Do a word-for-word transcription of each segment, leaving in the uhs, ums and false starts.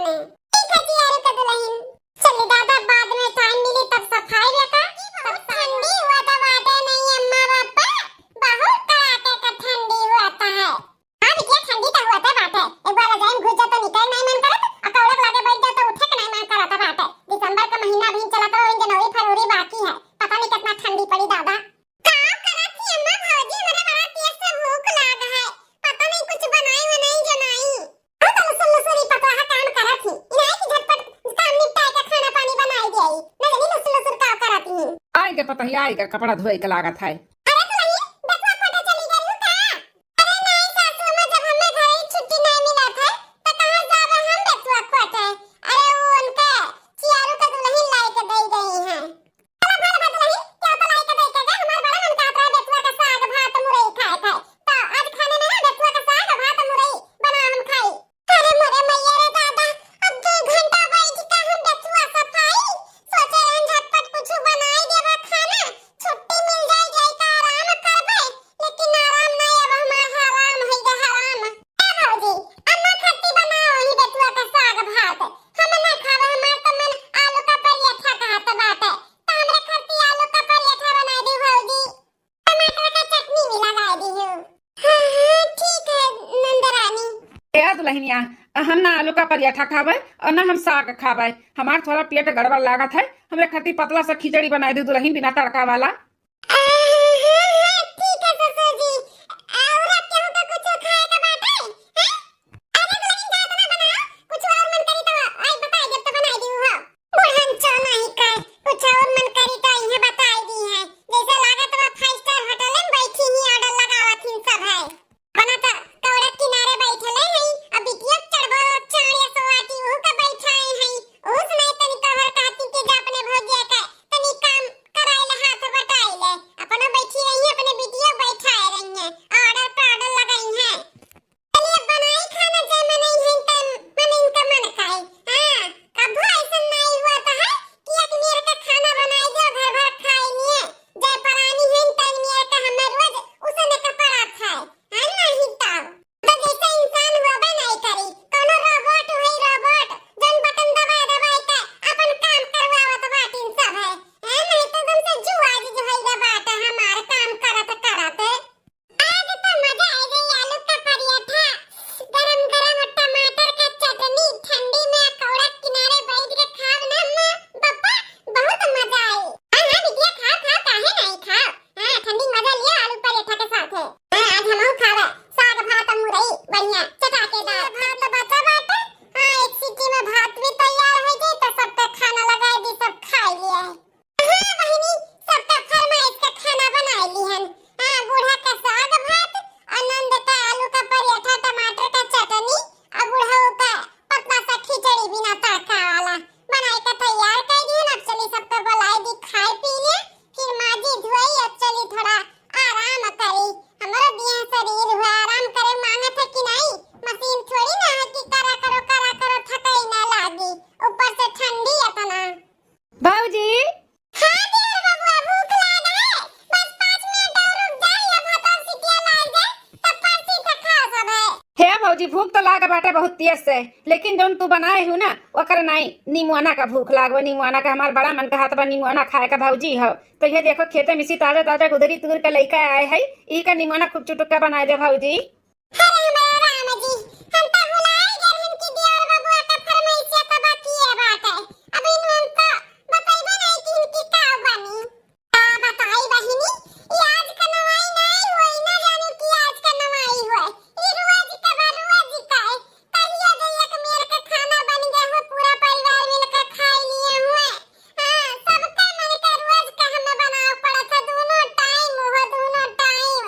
ठीक है जी, अरे का दुल्हन, चली दादा, बाद में टाइम मिली तब सफाई लेकर। बहुत ठंडी हुआ था बाटे, नहीं अम्मा बापा, बहुत कड़ाके का ठंडी हुआ था है। हाँ बिटिया, ठंडी तो हुआ था बाटे, एक बार रजाई में घुस जाओ तो निकल नहीं मन करत, और कौड़क लागे बैठ जाओ तो उठे के नहीं मन करत बाटे। दिसंबर का महीना अभी चलत रहो, जनवरी फरवरी बाकी है, पता नहीं कितना ठंडी पड़ी दादा। का करत ही अम्मा भौजी, हमरा बड़ा तेज से भूख लाग है, पता नहीं कुछ बनाई वनाई जनाई। अरे तो लसुन लसुन ई पतोहा काम करत ही, ई नहीं कि झटपट काम निपटाए के खाना पानी बनाई दे आई, न जानी लसुन लसुन का करत ही। आएगा पता ही, आएगा, कपड़ा धोए के लागत है। अरे दुल्हन, बेटुआ कोटे चली गई हूँ का? अरे नहीं सासू अम्मा, जब हमें घर ही छुट्टी नहीं मिलत है, तो कहाँ जावे हम बेटुआ कोटे? अरे वो उनका चियारू का दुल्हन लाई के दे गई हैं। चला भल भल दुल्हन, क्या तो लाई के दे के गे, हमार बड़ा मन कहत रहा बेटुआ का साग भात मुरई खाए खाए। तो आज खाने में ना बेटुआ का साग भात मुरई बना हम खाई। अरे मोरे मैया रे दादा, अब दो घंटा बैठ के हम बेटुआ सफाई, सोचे रहन झटपट कुछ बनाई देबा खाना, छुट्टी मिल जाई, जाई तो आराम करबे, लेकिन आराम नहीं, अब हमार हराम है गे हराम। ए भौजी, अम्मा खट्टी बनाओ ही बेटुआ का साग भात, हम ना खाबे, हमार तो मन आलू का पराठा कहत बाटे, तो हमरे खातिर आलू का पराठा बनाई दी भौजी, टमाटर का चटनी भी लगाई दी हो। हाँ, हाँ, ठीक है नंदरानी। ए दुल्हनिया, हम ना आलू का पराठा खाबे और ना हम साग खाबे, हमार थोड़ा पेट गड़बड़ लागत है, हमरे खातिर पतला सा खिचड़ी बनाई दी दुल्हन, बिना तड़का वाला। हाँ, हाँ, ठीक है ससुर जी। और केहू का कुछ खाए का बाटे? हैं? अरे दुल्हन जात ना बनाओ, कुछ और मन करी तो आई बताई देब तो बनाई दियो हो। बुढ़न चो नहीं कर, कुछ और मन करी तो इहे बताई दी है। जैसे लागत बा five star hotel में बैठी ही order लगावत ही सब है। बना तो कौड़क किनारे बैठले हैं, अब बिटिया चढ़बो चाड़िया सोआटी उहू का बैठाए हैं। उस नहीं तनी तोहर कहती के जा अपने भौजिया का तनी काम कराए ले, हाथ बटाए ले। अपनो बैठी रही, अपने बिटिया बैठाए रही है। Order पर order लगाई है। चलिए बनाई खाना, जय मनई है तन मन इनका मन खाए। हाँ, कभू ऐसा नहीं हुआ था है कि एक मेर का खाना बनाई दे, घर भर खाए लिए। जय परानी है तन मेर का हमें रोज उसे न कपड़ा खाए। हाँ, नहीं तो। तो जैसे इंसान होबे नहीं करी, कोनो robot हुई robot, जौन बटन दबाए दबाए के अपन काम करवावत बाटिन सब है। हैं, नहीं तो तुमसे जुआ जी जो है रे बात है हमार काम करत करत। आज तो मजा आ गई, आलू का पराठा, गरम गरम टमाटर का चटनी, ठंडी में कौड़ा किनारे बैठ के खाब ना अम्मा, बप्पा, बहुत मजा आई। हाँ, हाँ, बिटिया, खाओ, खाओ, काहे नहीं खाओ? हाँ, ठंडी मजा लिया आलू पराठा के साथ है। हाँ, आज हमहू खावे साग भात मुरई, बढ़िया, चटाकेदार। भात बचा बाटे, हाँ, एक सीटी में भात भी तैयार हो जाई, तो सबके खाना लगाए दी, सब खाई लिए। हाँ बहिनी, सबका फरमाइश का खाना बनाए ली हन। हाँ, बूढ़ा का साग भात, आनंद का आलू का पराठा, टमाटर का चटनी, और बूढ़ा का पतला सा खिचड़ी बिना तड़का वाला बनाए का तैयार कर दी हन। अब चली सबका बुलाए दी, खाए पी ले, फिर माजी धोई, अब चली थोड़ा आराम करी। हमारा दिया शरीर हुआ आराम करे मांगत है कि नहीं? मशीन थोड़ी ना है कि करा करो, करा करो, थकाई ना लागी, ऊपर से ठंडी इतना। भौजी। हाँ देवर बबुआ, भूख लाग है, बस पाँच मिनट और रुक जा, या भात और सिटिया लाग जाए, तब परसी से खा सब है। हे भौजी, भूख तो लाग बाटे बहुत तेज से, लेकिन जौन तू बनाए हू ना, ओकर नाई, निमुआना का भूख लागो, निमुआना का। हमार बड़ा मन कहत बा निमुआना खाए का भौजी हो। तो ये देखो खेते में से ताजा ताजा गुदरी तूर के लइका आए है, ई का निमुआना खूब चुटुक्का बनाए दे भौजी। अरे हमारे राम जी, हम तो भुलाए गए हन कि देवर बबुआ का फरमाइशिया तो बाकी है बाटे। अब इन्हन तो बतइबे नहीं कि इनकी का बनी। का बताई बहिनी, ई आज का नवाई नहीं होई, ना जाने कि आज का नवाई होई। ई रोज का बा, रोज का है। कहिया दे एक मेर का खाना बन गया हो, पूरा परिवार मिलकर खाए लिए हुए। हाँ, सबका मन का रोज का हमें बनाव पड़त है, दोनों टाइम हो, दोनों टाइम।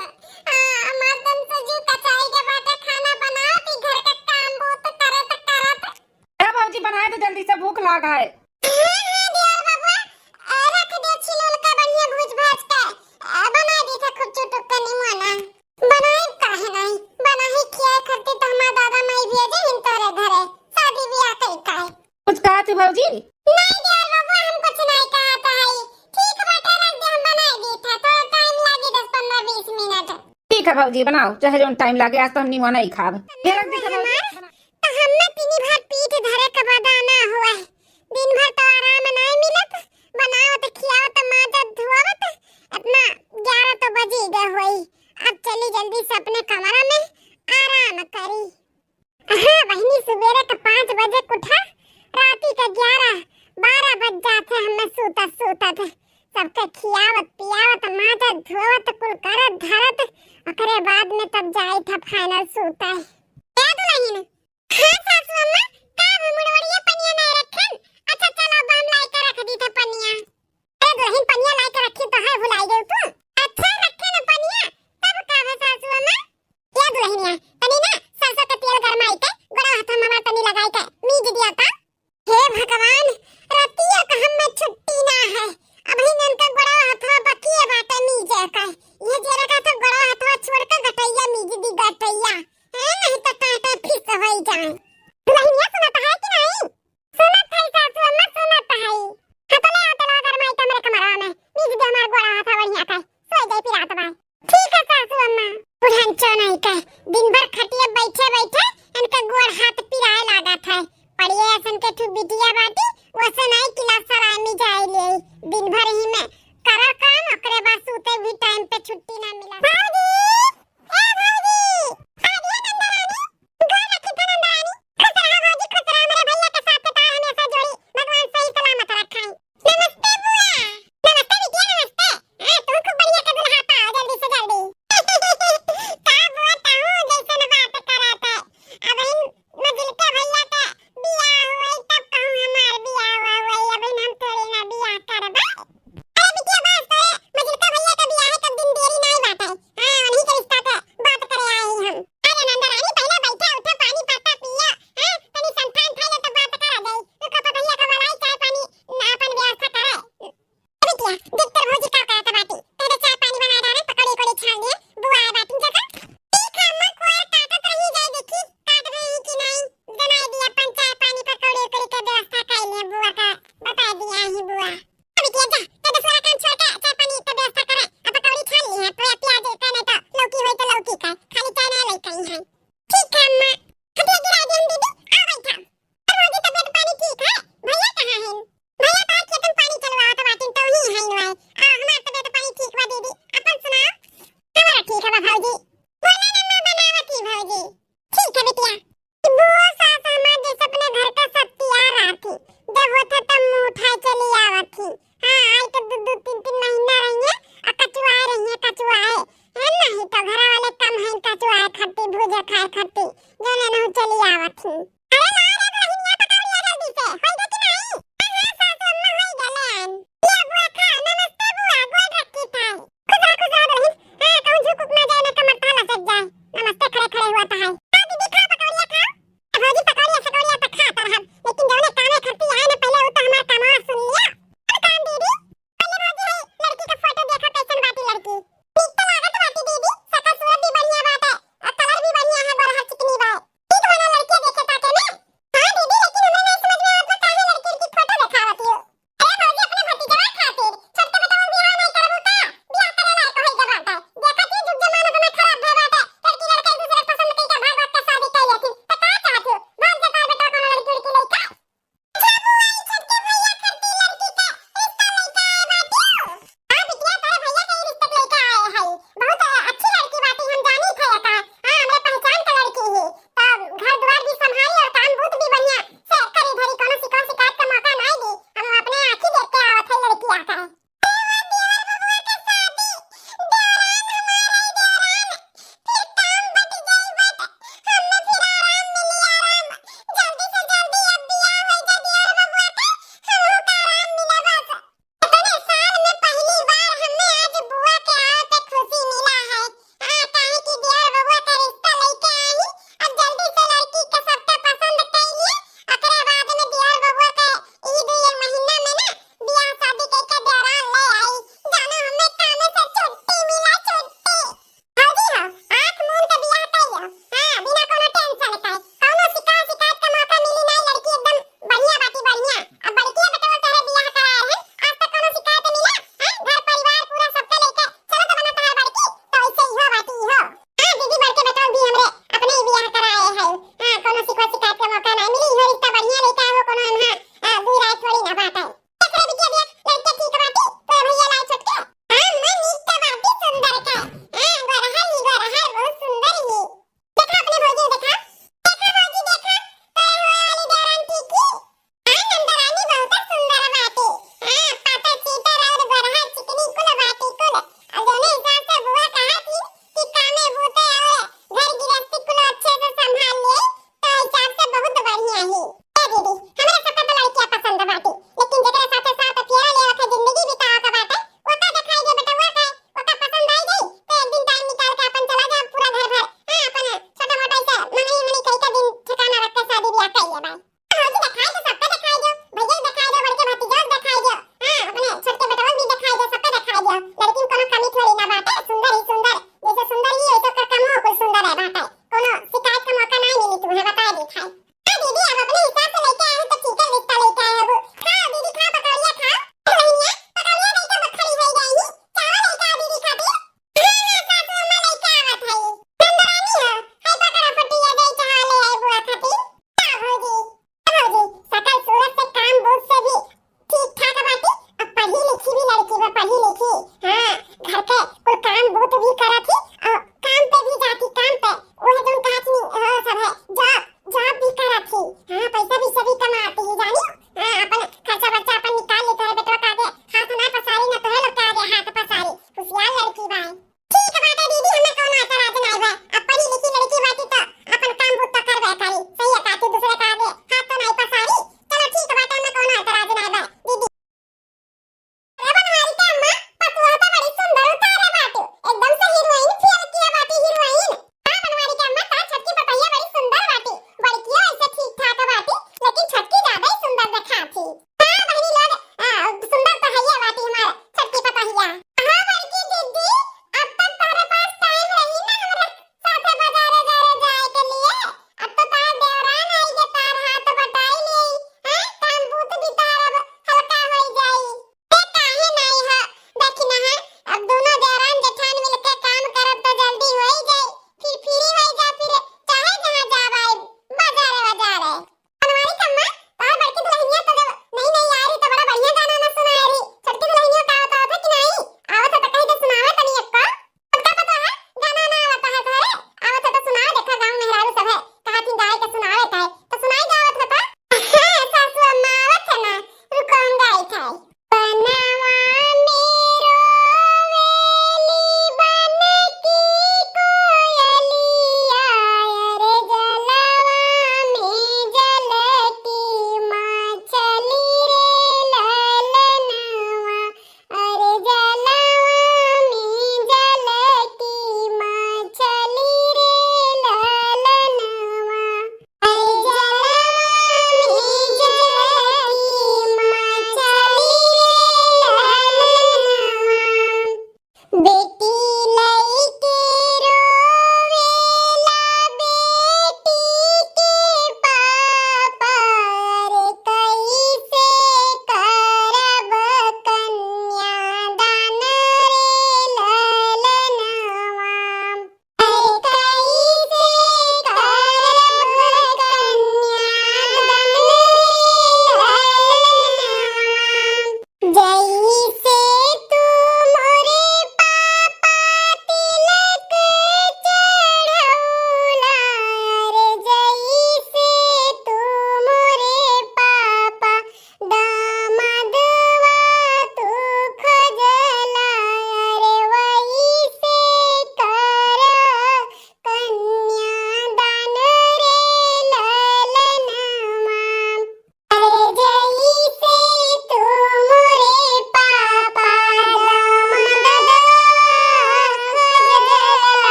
हाँ, मर्दन से जी कचाई के बाटे खाना बनाओ कि घर का काम बूत करत करत। ए भौजी, बनाए दे जल्दी से, भूख लाग है। हाँ, हाँ, देवर बबुआ, आ, रख दे छिलुल का बढ़िया भूज भाज के, आ, बनाए दे था खूब चुटुक के निमोना। बनाई काहे नहीं? बनाई खियाए खातिर तो हमार दादा माई भेजे हिन तोरे घरे, शादी ब्याह कई काहे। कुछ कहा थी भौजी? नहीं देवर बबुआ, हम कुछ नहीं कहा था है। ठीक बाटे, रख दे, हम बनाए दी था, थोड़ा टाइम लागे दस पन्द्रह बीस मिनट। ठीक है भौजी, बनाओ, चाहे जौन टाइम लागे, आज तो हम निमोना ही खाब। ये रख दे भौजी। हमार तो हमें तीनी भर पीठ धरे के बा। सबके खियावत पियावत, माजत धोवत, कुल करत धरत, ओकरे बाद में तब जाई था final सूते। ए दुलहिन, हाँ सासू अम्मा, का भा मुड़वड़िया पनिया नाहीं रखेन? अच्छा चलो, अब हम लाइके रख दी थे पनिया। अरे दुलहिन, पनिया लाइके रखी तो है, भुलाई गई तू? अच्छा रखे न पनिया, तब का भा सासू अम्मा? ए दुलहिनिया, तनी ना सरसों के तेल गरमाई के, गोड़वा हथवा में हमार तनी लगाई के, मीज दिया ता। हे भगवान, रतिया का हमें छुट्टी ना है, अबहिन इनका गोड़वा हथवा बकिए बाटे मीजे के। ये जेरा का तो गोड़वा हथवा छोड़ के गटैया मीज दी, गटैया। हैं, नहीं तो कांटे फिस होई जाए। दुलहिनिया सुनत है कि नहीं? सुनत है सासू अम्मा, सुनत है। हतले हतले अगर माई कमरे कमरा में मीज दे हमार गोड़ा हाथ बढ़िया का, सोई जाई फिर रात बाय। ठीक है सासू अम्मा। बुढ़न चो नहीं के, दिन भर खटिया बैठे बैठे इनका गोड़ हाथ पिराए लागत है। पड़िए असन के ठू बिटिया बाटी, वसे नहीं किला सलामी जाए ले। दिन भर ही में करा काम, ओकरे बाद सूते भी टाइम पे छुट्टी ना मिला। भौजी, ए भौजी, आ गई नंदरानी। गोड़ रखी था नंदरानी। खुश रहा भौजी, खुश रहा, मेरे भैया के साथ तार हमेशा जोड़ी भगवान सही सलामत रखाई। नमस्ते बुआ। नमस्ते बिटिया, नमस्ते। हाँ, तू खूब बढ़िया के दुल्हा पाओ, जल्दी से जल्दी। का बुआ, ताऊ जैसन बात करत है। अब इन मजिलके भैया के बियाह होई, तब कहूँ हमार बियाह हुआ हुआ, अब इन हम थोड़ी ना बियाह करबा। अरे बिटिया, बस तोरे मजिलके भैया के बियाह है, तब दिन देरी नहीं बात है। हाँ, उन्हीं के रिश्ता के बात करे आए।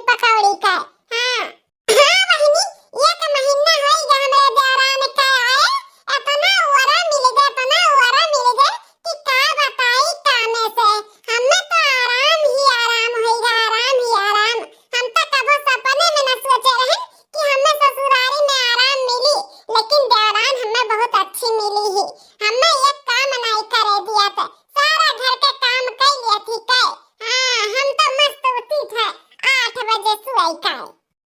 पकौड़ी का। हाँ। हाँ बहिनी, एक महीना होई गए हमरे देवरान के आए, इतना वरा मिल गए, इतना वरा मिल गए कि का बताई कामे से। हमें तो आराम ही आराम होई गए, आराम ही आराम। हम तो कबो सपने में न सोचे रहे कि हमें ससुरारी में आराम मिली, लेकिन देवरान हमें बहुत अच्छी मिली ही। हमें एक काम नहीं करे दिया थे, सारा घर के काम कर लिया थी के। हाँ, हम तो मस्त उठी थे, आठ बजे सुई का।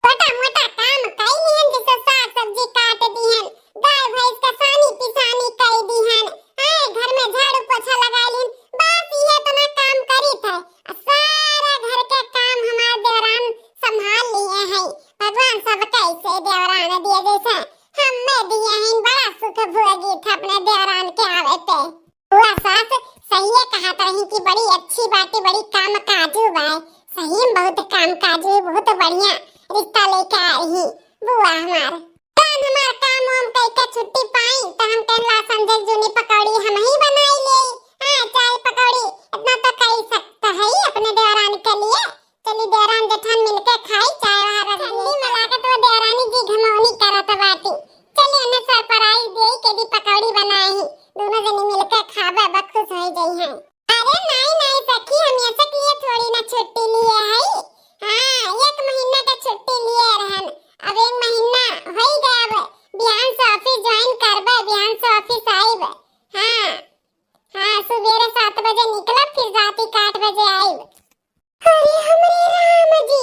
छोटा मोटा काम कई लिहन, जैसे साग सब्जी काट दिहन, गाय भैंस का सानी पिसानी कई दिहन, हैं, घर में झाड़ू पोछा लगाई लिहन, बस ये इतना काम करी थे। आ सारा घर के काम हमार देवरान संभाल लिए हैं। भगवान सबके ऐसे देवरान दिए जैसे हमें दिए हैं, बड़ा सुख भोगी थे अपने देवरान के आवे पे। बुआ सास सही कहत रही कि बड़ी अच्छी बाटी, बड़ी काम काजू बाय। सही में बहुत काम काजू है, बहुत बढ़िया रिश्ता लेके आ रही बुआ हमार। कान हमार काम वाम कई के छुट्टी पाई तो हम कहन ला संजय जूनी पकौड़ी हम ही बनाई ले। हाँ, चाय पकौड़ी इतना तो कई सकता है ही अपने देवरान के लिए। चली देवरान जेठान मिलके खाई चाय वहाँ रख दी। ठंडी में लागत वो देवरानी जी घमौनी करत बाटी। चली इन्हें सरप्राइज दे के दी पकौड़ी बनाए ही, दोनों जनी मिलके खाबे, बखुश हो जाई हैं। अरे नहीं नहीं सखी, हम ऐसे के लिए थोड़ी ना छुट्टी लिए है। हाँ, एक महीना का छुट्टी लिए रहन, अब एक महीना हो ही गया, अब बिहान से ऑफिस ज्वाइन करबे, बिहान से ऑफिस आइब। हाँ हाँ, सुबेरे सात बजे निकलब, फिर रात के आठ बजे आइब। अरे हमरे राम जी,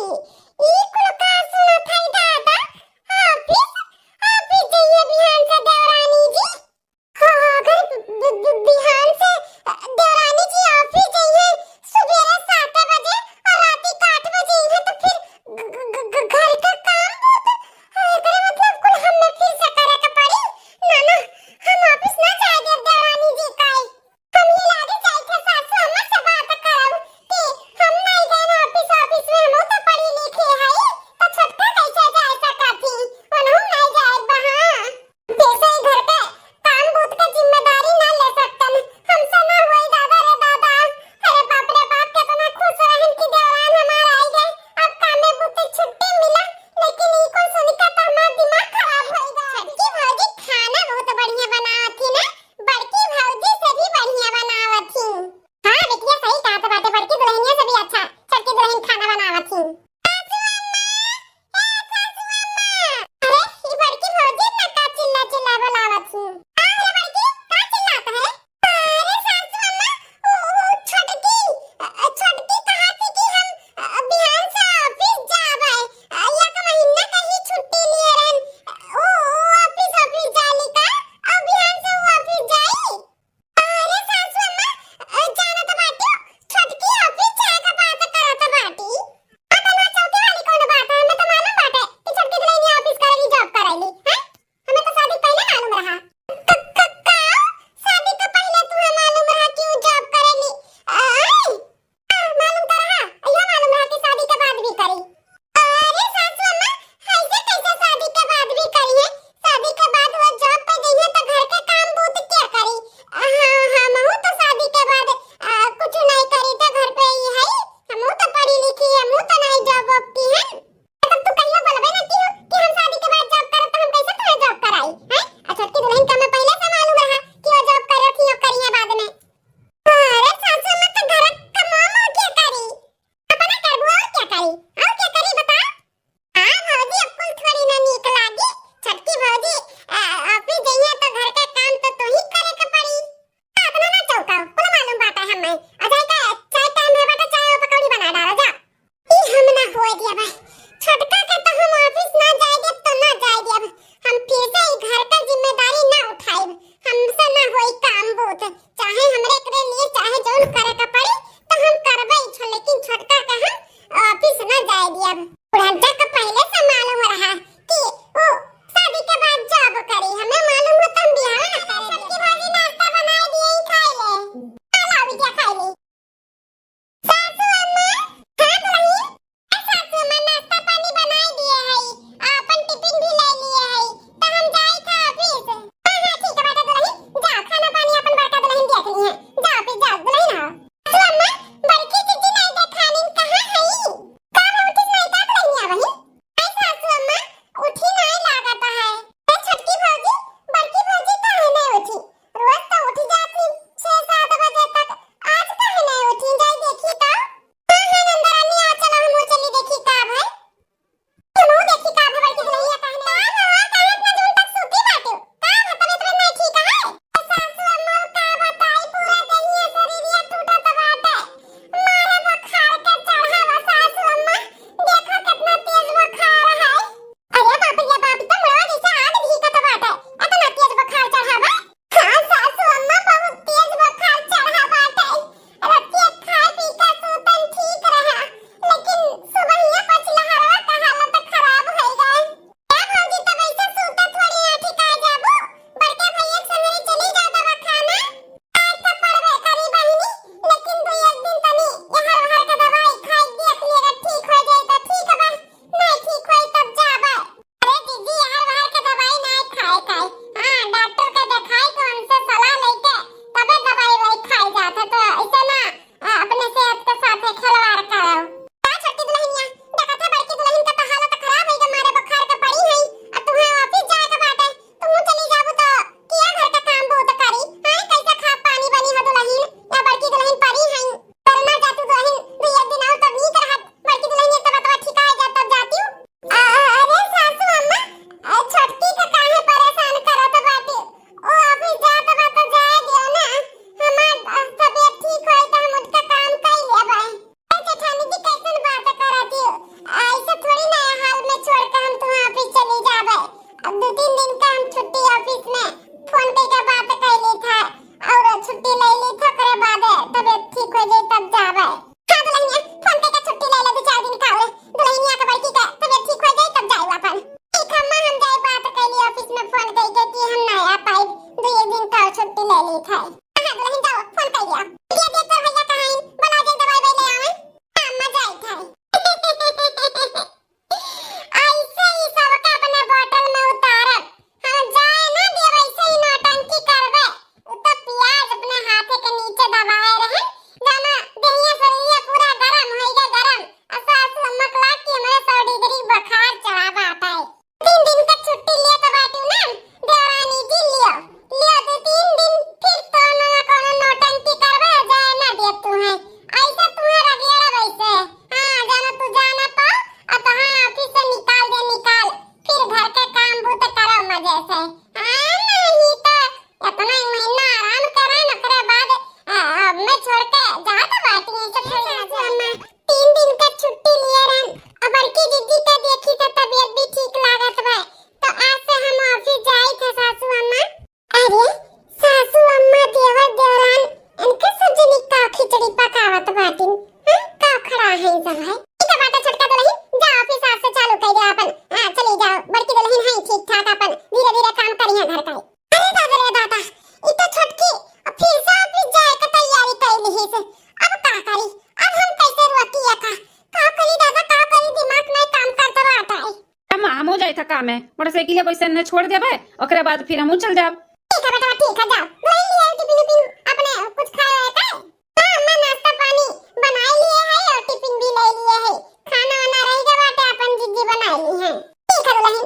हो जाए था काम है, मोटरसाइकिल है, वैसे ने छोड़ देबे, ओकरे बाद फिर हम चल जाब। ठीक है बेटा, ठीक है, जाओ। धोई लिया टिफिन उफिन अपने कुछ खाए है का? हाँ, अम्मा नाश्ता पानी बनाए लिए है और टिफिन भी ले लिए है। खाना वाना रह गया बाटे, अपन जीजी बनाए ली हैं। ठीक है दुल्हन।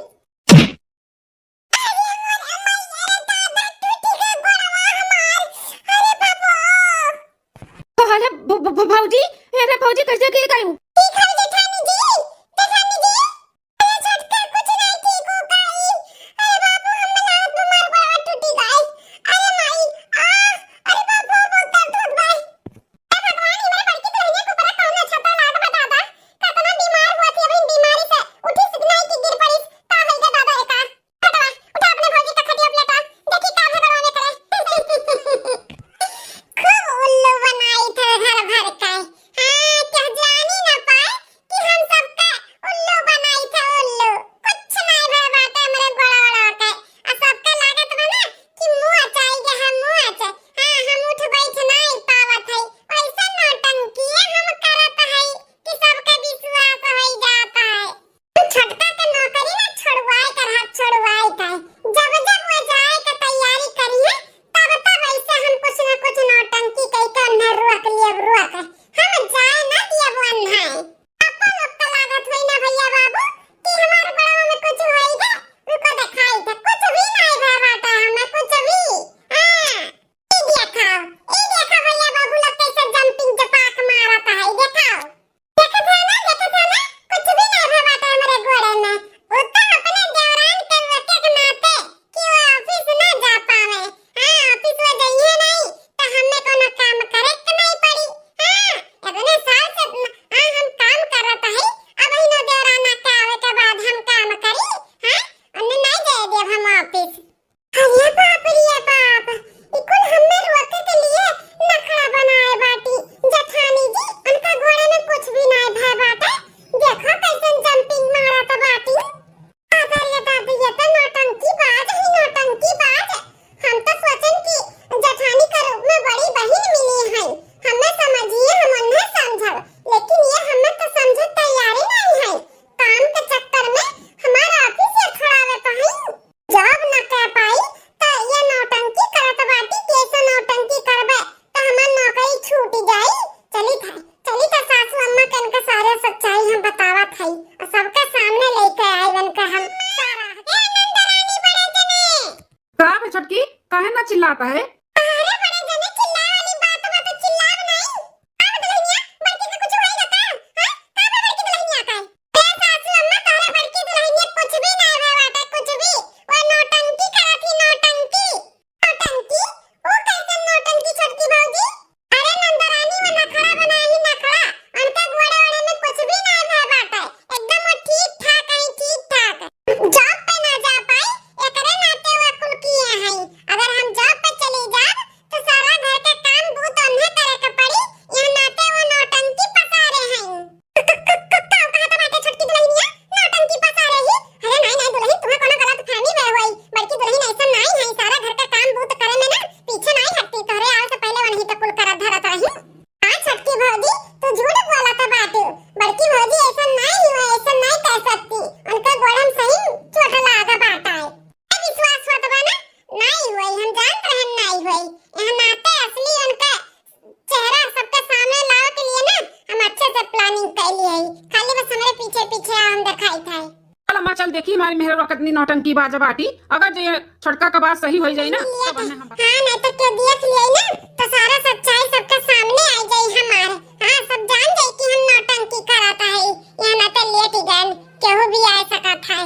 अरे मोर अम्मा, अरे दादा, टूटी के गोड़वा हमार। अरे बाबू। अरे भ-, भ-, भ-, भौजी, अरे भौजी कैसे गिर गई? ठीक है जेठानी जी, जेठानी जी। अरे छोटका कुछ नहीं ठीक हो गई। अरे बाबू, हम बहुत बीमार बा, टूटी गई। अरे माई, आ, अरे बाबू, बहुत दर्द होत बा। हे भगवान, हमरे बड़की दुल्हनिया के ऊपर कौन छाता लाग बा दादा। कतना बीमार हुआ थी, अभी बीमारी से उठी सिकनाई की गिर पड़ी, का होई गे दादा एका। हटवा, उठा अपने भौजी का खटिया पे लेटा, देखी का भगवान करे। खूब उल्लू बनाई थे घर भर के। हाँ, केहू जानी ना पाए कि हम सबका उल्लू बनाई थे, उल्लू। कुछ नाई भय बाटे हमरे गोड़ा ओड़ा के। आ सबके लागत बा ना कि मुँह अचाई गे है, मुँह अचाई। हाँ, हम उठ बैठ नाई पावत है। ऐसा नौटंकी हम करत है कि सबके विश्वास हो जाता है। छोटका के नौकरी ना छोड़वाए के रहा, छोड़वाए के। जब जब वो जाए के तैयारी करिए, तब तब ऐसे हम कुछ न कुछ नौटंकी कई के उन्हें रोक लिए, रोक। हम जाए ना दिए वो अन्हाए। आपको लोग का लागत होई ना भैया बाबू कि हमारे बड़वा में कुछ होई गे, उनको दिखाई थे। कुछ भी नहीं भय बाटे हमें, कुछ भी। हाँ, ई देखा, ई देखा भैया बाबू लोग कैसे jumping जपाक मारत है, ई देखा। देखत है ना, देखत है ना, कुछ भी नहीं भवा बाटे हमरे गोड़े में। उ तो अपने देवरान के बेटे के नाते कि वो office ना जा पावे। हाँ, office वो जइहे नहीं, तो हमें कोनो काम करे के नहीं पड़ी। हाँ, इतने साल से, हाँ, हम काम करत हई, अब ही ना देवराना के आवे के बाद हम काम करी, हाँ, उन्हें नहीं जाए देब हम office। अरे बाप रे बाप, ई कुल हमें रोके के लिए नखड़ा बनाए बाटी। जेठानी जी, उनका गोड़े में कुछ भी नाय भय बाटे। देखो कैसन jumping मारत बाटी। अरे दादी, ये तो नौटंकी बाज ही नौटंकी बाज। हम तो सोचन कि जेठानी के रूप में बड़ी बहिन मिली है। हमें समझिए, हम उन्हें समझब, लेकिन ये हमें तो समझे तैयार ही नहीं है। काम के चक्कर में हमारा office ये खड़ावे तो है। Job न कर पाई, त ये नौटंकी करत बाटी, कैसे नौटंकी करबे, त हमार नौकरी छूट जाई। चली था, चली था सासू अम्मा के इनका सारा सच्चाई हम बतावत हई, और सबके सामने लेके आई इनका हम सारा। ए नंदरानी बड़े जने। का बे छोटकी, काहे ना चिल्लाता है? अरे बड़े जने चिल्लाए वाली बात बा तो चिल्लाब नहीं। अब दुल्हनिया, बड़की के कुछ होई ना का? हाँ? का बा बड़की दुल्हनिया का? ए सासू अम्मा, तोहरे बड़की दुल्हनिया कुछ भी ना भय बाटे, कुछ भी। वो नौटंकी करत ही, नौटंकी। नौटंकी? वो कैसन नौटंकी छोटकी भौजी? अरे नंदरानी, वो नखड़ा बनाई नखड़ा। उनका गोड़े ओड़े में कुछ भी ना भय बाटे। एकदम वो ठीक ठाक है, ठीक ठाक। Job पे ना जा पाई, एकरे नाते वो कुल किए हैं। अगर हम job पे चली जाब, तो सारा घर के काम बूत उन्हें करे के पड़ी। यह नाते वो नौटंकी पसारे हैं। क-, क-, क-, का कहत बाटे छोटकी दुल्हनिया? नौटंकी पसारे ही? अरे नहीं, नहीं दुल्हन, तुम्हें कोनो गलतफहमी भय होई। बड़की दुल्हन ऐसा नहीं है, सारा घर का काम बूत करे में ना पीछे नहीं हटती। तोहरे आवे से पहले वो नहीं तो कुल करत धरत रही। हाँ छोटकी भौजी, तू झूठ बोलत बाटू। बड़की भौजी ऐसा नहीं हुआ, ऐसा नहीं कह सकती। उनका गोड़म सही चोट लागा बाटा है। ए, विश्वास होत बा ना? नहीं हुई, हम जानत रहन नहीं हुई। यह नाते असली उनका चेहरा सबके सामने लावे के लिए ना हम अच्छे से planning कैली है। खाली बस हमरे पीछे पीछे हम दिखाई था। चल अम्मा, चल देखी हमारी मेहरवा कितनी नौटंकी बाज बाटी। अगर जे छोटका का बात सही होई जाई ना, तब अन्हें हम बता- हाँ, नहीं तो क्यों देख लिए ना, तो सारा सच्चाई सबके सामने आ जाई हमार। हाँ, सब जान जाई कि हम नौटंकी करत है, यहाँ ना तो लेट गए, केहू भी आ सकत है।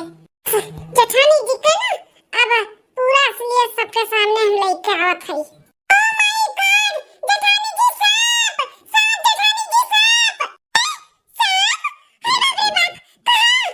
जेठानी जी के ना अब पूरा असलियत सबके सामने हम लेके आवत है। Oh my God, जेठानी जी सांप, सांप जेठानी जी सांप, सांप, हे बाप रे बाप, कहाँ?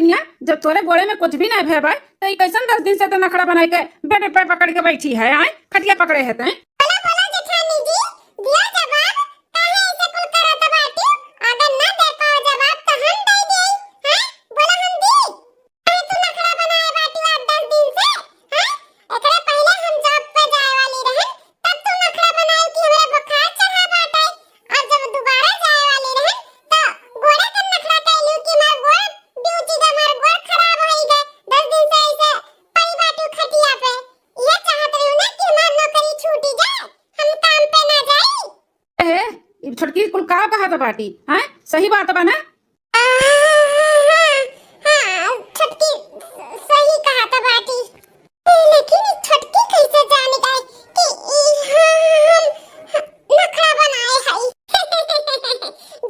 या, जब तोरे गोड़े में कुछ भी नाहीं भय बाय, त ई कैसन दस दिन से त नखड़ा बनाई के बेड पे पकड़ के बैठी है, आय? खटिया पकड़े है तैं। बोला, बोला जेठानी जी, दिया जवाब, काहे ऐसे कुल करत बाटी? अगर ना दे पाओ जवाब त हम दे देई, हैं? बोला हम दी। काहे तू नखड़ा बनाए बाटी आठ दस दिन से, हैं? एकरे पहिले हम जॉब पे जाए वाली रहन, तब तू नखड़ा बनाए कि हमरा बुखार चढ़ा बाटे। और जब दोबारा जाए वाली रहन, त गोड़े के नखड़ा कैलू कि हमार गोड़ ड्यूटी का हमार गोड़ खराब होई गए। दस दिन से ऐसे पड़ी बाटू खटिया पे। ये चाहत रहू ना कि हमार नौकरी छूटी जाए, हम काम पे ना जाई। ए, ई छोटकी कुल का कहत बाटी, हैं? सही बात बा ना? आ, हाँ, हाँ, हाँ, छोटकी सही कहत बाटी। लेकिन ई छोटकी कैसे जान गए कि ई हम नखड़ा बनाए हई?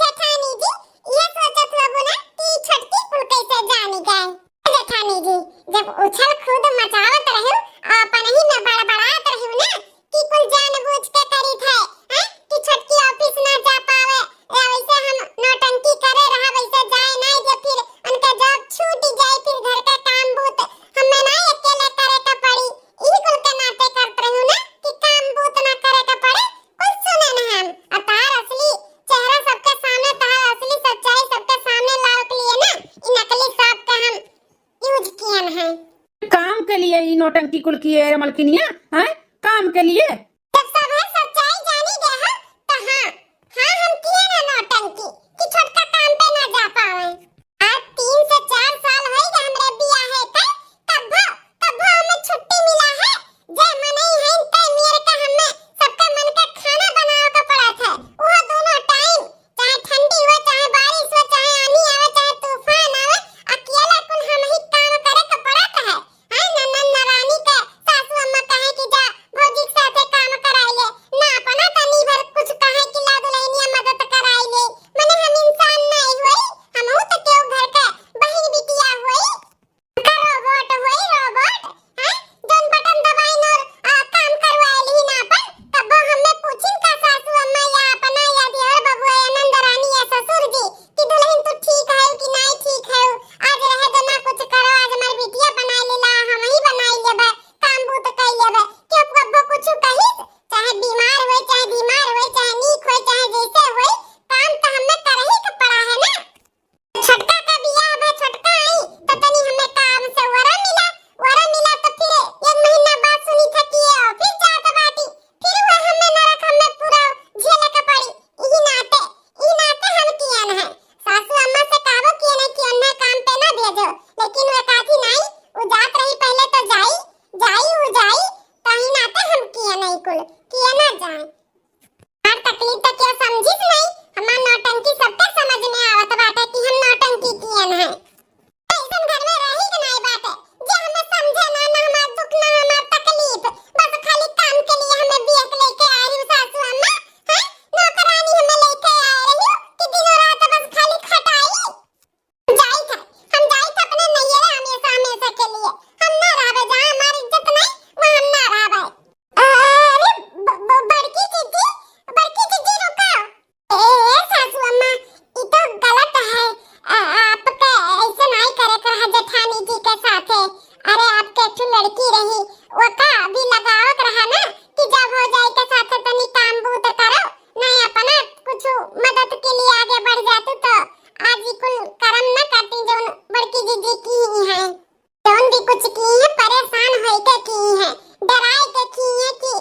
जेठानी जी, ये सोचत होबू ना कि छोटकी कुल कैसे जान गए? जेठानी जी, जब उछल कूद मचावत रहू, अपन ही में बड़बड़ात रहू ना कि कुल जानबूझ के करीत है, हैं? कि छोटकी ऑफिस ना जा पावे, या वैसे हम नौटंकी करे रहा, वैसे जाए ना दे, फिर उनका जॉब छूट जाए, फिर घर का काम बूत हमें ना अकेले करे का पड़ी। ई कुल के नाते करत रहू ना कि काम बूत ना करे का पड़े, कुछ सुने ना हम। और तार असली चेहरा सबके सामने, तार असली सच्चाई सबके सामने लावे के लिए ना, ई नकली सांप के हम यूज कियन है। काम के लिए ई नौटंकी कुल किए रे मलकिनिया, हैं? काम के लिए? जब सब है सच्चाई जानी गए हो, तो हाँ, हाँ, हम किए ना नौटंकी कि छोटका काम पे ना जा पावे। आज तीन से चार साल होई गए हमरे बियाहे के, तब्बो, तब्बो हमें छुट्टी मिला है। जे मनई है, ते मेर का हमें सबके मन के खाना बनावे के पड़त है, वो दोनों टाइम। चाहे ठंडी हुए, चाहे बारिश हुए, चाहे आनी आवे, चाहे तूफान आवे, अकेले कुल हम ही काम करे के पड़त है। हैं, ननद नरानी के सासू अम्मा कहे कि जा भौजी के साथे काम कराई ले, ना अपना तनी भर कुछ कहे कि ला दुल्हनिया मदद कराई ले। मने हम इंसान नहीं होई, हमहू तो केहू घर के बहिन बिटिया होई। का रोबोट होई, रोबोट, हैं? जौन बटन दबाइन और, आ, काम करवाए ली ना अपन, तब्बो हमें पूछिन का सासू अम्मा या अपना या देवर बबुआ या नंद रानी या ससुर जी कि दुल्हन तू ठीक है कि नहीं ठीक है? आज रहे दो ना कुछ करो, आज हमार बिटिया बनाई लेला, हम ही बनाई लेबे, काम बूत कई लेबे। क्यों कब्बो कुछ कही, चाहे बीमार होए, चाहे बीमार होए, चाहे नीक होए, चाहे जैसे होए, काम तो हमें करही के पड़ा है ना। छोटका का बियाह भा, छोटका आई, तो तनी हमें काम से वरा मिला, वरा मिला तो फिर एक महीना बाद सुनी था कि ये ऑफिस जात बाटी, फिर वह हमें नरक हमें पूरा झेले के पड़ी। इही नाते, इही नाते हम कियन है। सासू अम्मा से कहबो कियन है कि अन्ना काम पे ना भेजो, लेकिन वह कहती नहीं, वो जात रही पहले तो जाई, जाई, वो जाई, तो इही नाते हम कियन है कुल, किए ना जाए। हमार तकलीफ तो केहू समझिस नहीं, हमार नौटंकी सबके समझ में आवत बाटे कि हम नौटंकी कियन है। ऐसन घर में रही के नहीं बाटे, जे हमें समझे ना, ना हमार दुख, ना हमार तकलीफ, बस खाली काम के लिए हमें बिया के लेके आई रही सासू अम्मा, हैं? नौकरानी हमें लेके आए रही कि दिनों रात बस खाली खटाई। जाइत है, हम जाइत है अपने नैहरे हमेशा, हमेशा के लिए। हम ना रहबे, जहाँ हमार इज्जत नहीं, वहाँ हम ना रहबे। अरे, ब-, ब-, बड़की जिज्जी, बड़की जिज्जी रुको। ए, ए, सासू अम्मा, ई तो गलत है। आ, आपके ऐसे नहीं करे के रहा जेठानी जी के साथे। अरे, आपके एक ठो लड़की रही, ओका भी लगावत रहा ना कि जब हो जाए के साथे तनी काम बूत करो, नहीं अपना कुछ मदद के लिए आगे बढ़ जातू तो आज ई कुल करम न करती जौन बड़की जिज्जी की ही है। जौन भी कुछ की है परेशान होई के की है, डराए के की है कि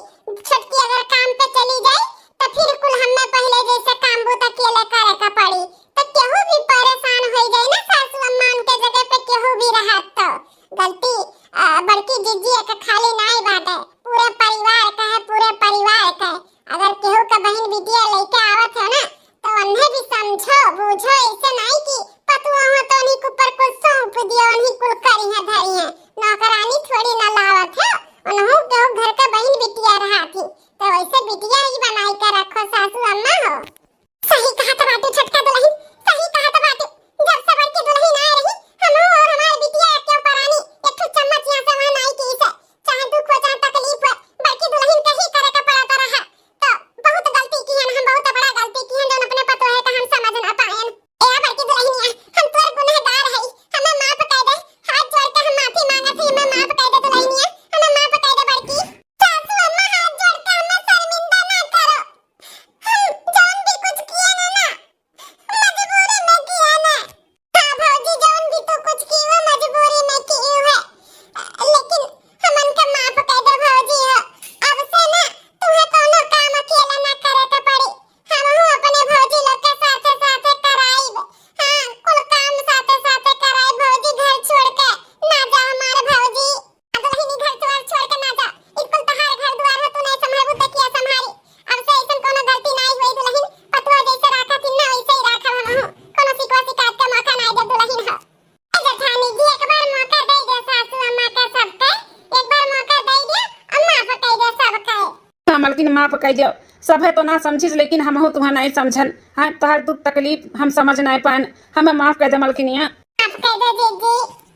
छोटकी अगर काम पे चली जाए तो फिर कुल हमें पहले जैसे काम बूत अकेले करे का पड़ी। तो केहू भी परेशान होई जाए ना सासू अम्मा उनके जगह पे केहू भी रहत तो गलती, अ, बड़की जिज्जी के खाली नाई बाटे, पूरे परिवार का है, पूरे परिवार का है। अगर केहू का बहिन बिटिया लेके आवत है ना, तो उन्हें भी समझो, बूझो, ऐसे नहीं कि पतुआ हो तो उन्हीं के ऊपर कुछ सौंप दियो, उन्हीं कुल करी है, धरी है। नौकरानी थोड़ी ना लावत है, उन्हों केहू घर का बहिन बिटिया रहा थी, तो वैसे बिटिया ही बनाई के रखो सासू अम्मा हो। सही कहत बाटू छोटका दुलहिन, सही कहत बाटू। जब से बड़की दुलहिन आए रही, हमहू और हमार बिटिया एक क्यों परानी, एक ठो चम्मच यहाँ से वहाँ नाई की से। चाहे दुख हो, चाहे तकलीफ हो, बड़की दुलहिन के ही करे के पड़त रहा। तो बहुत गलती की है हम, बहुत बड़ा गलती की है, जौन अपने पतोहे का हम समझ ना पाएन। ए बड़की दुलहिनिया, हम तोर गुनहगार हई, हमें माफ मलकिन माफ कइ दियो। सभे तो ना समझिस, लेकिन हमहू तुहा नहीं समझन। हाँ, तोहार दुख तकलीफ हम समझ नहीं पाएन, हमें माफ कइ दे मलकिनिया। माफ कइ दे जीजी।